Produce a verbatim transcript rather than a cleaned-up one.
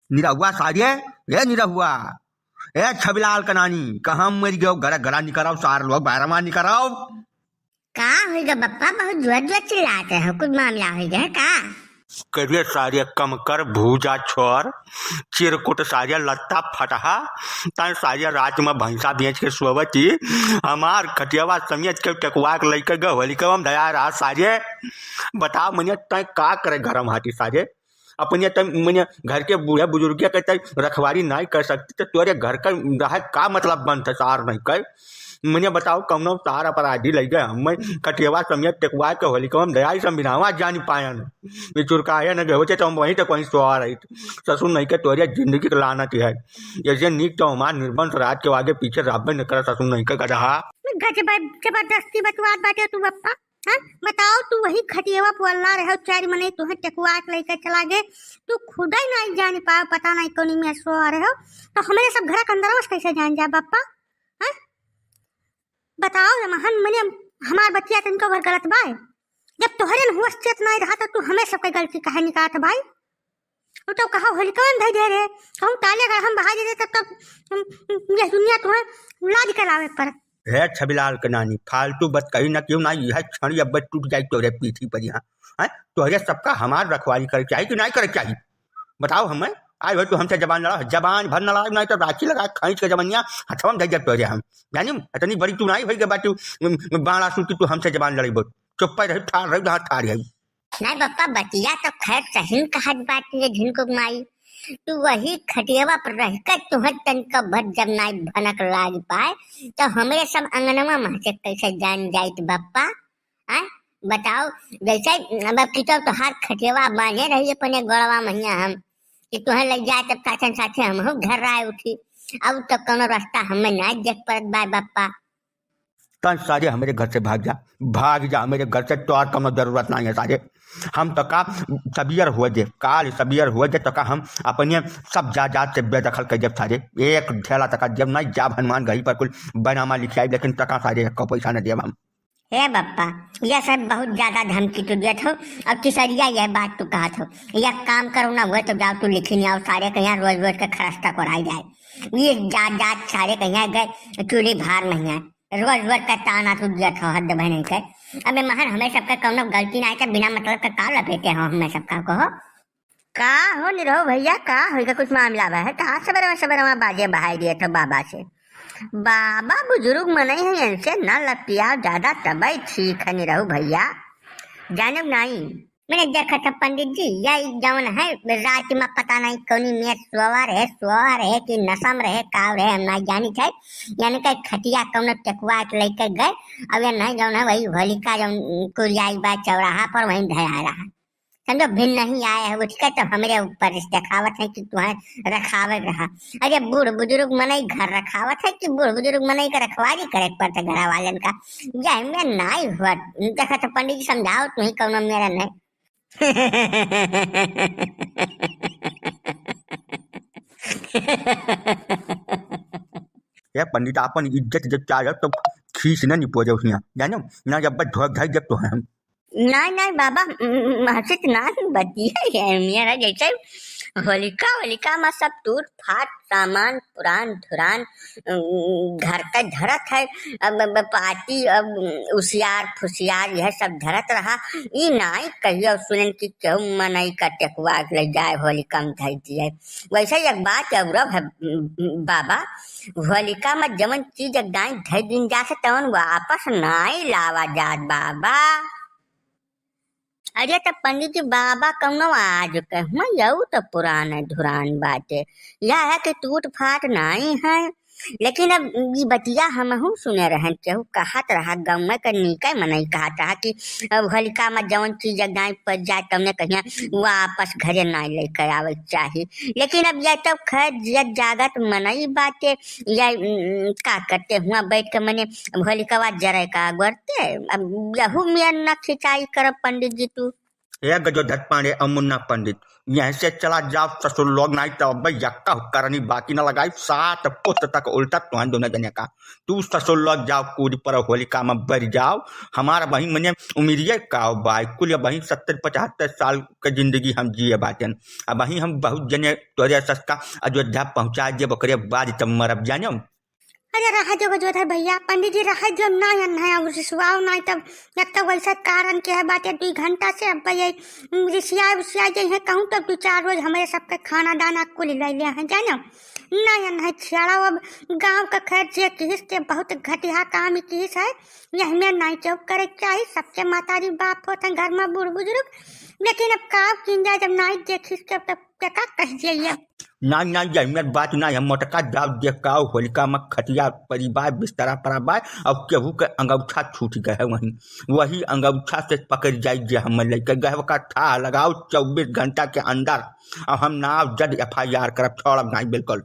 निरहुआ सारे, ए निरहुआ, ए छबिलाल के नानी, कहाँ मरि गयो? गड़ा गड़ा निकराव, सार लोग बाहर मा निकराव। का होइगा बप्पा, बहुत जोर जोर चिल्लात हो, कुछ मामला होइगा है का? करिए सारे कम कर, भूजा छोर, चिरकुट सारे लत्ता फटहा, तैं सारे रात मा भैंसा बेच के सोवत ही, हमार खटियावा समेत के टेकुआ के लइके गए होलिकवा मा धया रहा सारे। बताओ मने तैं का करे घरम हाटी सारे? अपने त मने घर के बूढ़े बुजुर्ग के त रखवारी नाहीं कर सकती, त तोरे घर का रहे का मतलब बनत है सार नहीं कर? मने बताओ, कौनो सार अपराधी लइ गए हमें खटियावा समेत टेकुआ के होलिकवा मा धया ही, समझावा जानी पायन। ये चुरकाहे न गए होते तो हम वहीं तक वहीं सवार रही। ससुर नहीं के तोरे जिंदगी के लानत है। ऐसे नीक तो हमार निर्बंस रात के आगे पीछे राबे न करा ससुर नहीं के गधा। गजब जबरदस्ती बतवात बाटे तू बप्पा। हाँ, बताओ, तू वही खटियावा पर अल्ला रहो, चार मनई तुहे टेकुआ के लइके चला गए, तू खुदे नाहीं जान पाओ, पता नाहीं कौनी में सो रहो, तो हमरे सब घर के अंदर कैसे जान जा बप्पा? हाँ, बताओ रे महन, मने हमार बतिया तनिको भर गलत बा? जब तोहरे न होश चेत नाहीं रहा, तो तू हमें सबके गलती काहे निकालत भाई? वो तो कहा होलिका में धई दे रहे, कहूँ ताले अगर हम बहा दे, तब तक हम, हम, यह दुनिया तुम्हें लाज के लावे पर। हे छबिलाल के नानी, फालतू बात कही ना, क्यों ना यह छड़ी अब टूट जाए तोरे पीठी पर यहाँ। हैं? तोहरे सबका हमार रखवारी करे चाही कि नाहीं करे चाही? बताओ हमें, आज भाई तू हमसे जबान लड़ा, जबान भर न लड़ा, नाहीं तो राखी लगा खींच के जबनिया हथवा में धई देब तोरे हम। जानी, इतनी बड़ी तू नाहीं होई के बाटू, बाड़ा सूट की तू हमसे जबान लड़ी बोल। चुप्पे रही, ठाड़ रही, जहाँ ठाड़ रही। नाहीं बप्पा, बतिया तो खैर सही कहत बाटी है झिनकुक माई। तू वही खटियावा पर रह कर तुहर तनिका भर जब नाहीं भनक लाग पाए, तो हमरे सब अंगनवा में से कैसे जान जाइत बप्पा? आय, बताओ, जैसे अब की तो तोहार खटियावा बांधे रही अपने गोड़वा महिया हम, कि तुहें लग जाए तब साथे साथे हमहू घर आए उठी। अब तो कौनो रास्ता हमें नाहीं देख पड़त बा बप्पा। तन सारे हमरे घर से भाग जा, भाग जा हमरे घर से, तोहार कौनो जरूरत नाहीं है सारे। हम तका सबियर हुए दे, काल सबियर हुए दे तका हम अपने सब जायदाद से बेदखल कर देब सारे। एक ढेला तका देब नाहीं, जाब हनुमान गढ़ी पर कुल बैनामा लिखियाई, लेकिन तका सारे एको पैसा न देब हम। हे बप्पा, यह सब बहुत ज्यादा धमकी तू देत हो। अब तिसरिया यह बात तू कहत हो, यह काम करो ना हुए तो जाओ तू लिखी नहीं आओ, सारे कहिया रोज रोज के खरस्ता कोराई जाए। ये जायदाद सारे कहिया गए चूल्ही भार नहीं है। रोज रोज का ताना तू दिया था, हद भय नहीं कर। अबे महन, हमें सबका कौनो गलती ना है, तो बिना मतलब का का लपेटे हो हमें सबका को हो? का हो निरहो भैया, का होइगा, कुछ मामला बा है? कहाँ सबेरवा सबेरवा बाजे बहाई दिए थे बाबा से? बाबा बुजुर्ग मनई है, इनसे ना लपियाओ ज्यादा, तबे ठीक है निरहो भैया, जाने नहीं। मैंने देखा था पंडित जी, यह जौन है रात में पता नहीं कौनी में सोवा रहे, सोवा रहे कि नशा में रहे, का रहे, हम नहीं जानी थे। यानी कि खटिया कौनो टेकुआ के लेके गए। अब ये नहीं जौन है वही होलिका जौन कुरियाई बा चौराहा पर, वहीं धया रहा। समझो, भिन नहीं आए है उठ के तो हमरे ऊपर इस देखावत है कि तुहें रखावे रहा। अरे बूढ़ बुजुर्ग मनई घर रखावत है कि बूढ़ बुजुर्ग मनई का रखवारी करे के पड़ता घरा वालन का? यह में नाई हुआ। देखा तो पंडित जी समझाओ, तू ही कौनो मेरा नहीं। ए पंडित, आपन इज्जत जब चाहे तो खींच न निपोजे उहिया, जानो ना, जब बस धोए धाई जब तो हम। नाई, नाई बाबा, म-, म-, हंसित नाई बतिया है मेरा, जैसे होलिका, होलिका में सब टूट फाट सामान पुरान धुरान, अम, घर का धरत है। अब, अब पाती, अब उसियार फुसियार यह सब धरत रहा। ई नाई कहियो सुनन कि केहू मनई का टेकुआ के ले जाए होलिका में धर दिए। वैसे एक बात और है, बाबा, होलिका में जवन चीज एक दाई धर दिन जा से तवन वापस नाई लावा जात बाबा। अरे त पंडित जी, बाबा कौनो आज के हुआ, यऊ तो पुरान धुरान बाटे। यह है कि टूट फाट नाई है, लेकिन अब ई बतिया हमहू सुने रहन, केहू कहत रहा, गाँव में के नीके मनई कहत रहा कि अब होलिका में जौन चीज एक दाई पड़ जाए, तौने कहिया वापस घरे नाई लेके आवे के चाही। लेकिन अब यह तो खैर जियत जागत मनई बाटे, या, उम, का करते हुआ बैठ के मने होलिकवा जरे का गोरते, अब यहू में न खिंचाई करब पंडित जी तू। हे गजोधर पांडे और मुन्ना पंडित, यहीं से चला जाओ ससुर लोग, नाहीं तो अब यक्का करनी बाकी न लगाई, सात पुस्त तक उल्टा तुहां दोनों जने का। तू ससुर लोग जाओ, कूद पर होलिका में बर जाओ। हमारा वहीं मने उमिरिये का बाय, कुल वहीं सत्तर पचहत्तर साल के जिंदगी हम जिए बाटेन। अब वहीं हम बहुत जने तोरे सस्ता अयोध्या पहुंचा देब, ओकरे बाद तब मरब जानो। अरे रहा जो गजोधर भैया, पंडित जी रहा जो ना, या ना, और रिसवाओ ना, तब जब तक वैसा कारण के है बात है, दुई घंटा से अब ये रिसिया उसिया जे है कहूँ, तब दो चार रोज हमारे सबके खाना दाना कुल ले लिया है, जानो ना, या ना, छियाड़ा अब गाँव का खैर जे किहिस के बहुत घटिया काम ही किहिस है, यह में नाई चौक करे के चाही, सबके मातारी बाप होते हैं घर में बूढ़ बुजुर्ग, लेकिन अब का किन जाए जब नाई देखिस के तब के का कह जाइए। नाई, नाई, यही में बात नाई, हम मोटका जाओ देख का होलिका में खटिया परी बाय, बिस्तरा परा बाय, और केहू के अंगौछा छूट गए है वहीं, वही अंगौछा से पकड़ जाई जे हम लइके गए का था लगाओ चौबीस घंटा के अंदर, और हम ना जद एफ आई आर करब, छोड़ब नाई बिल्कुल।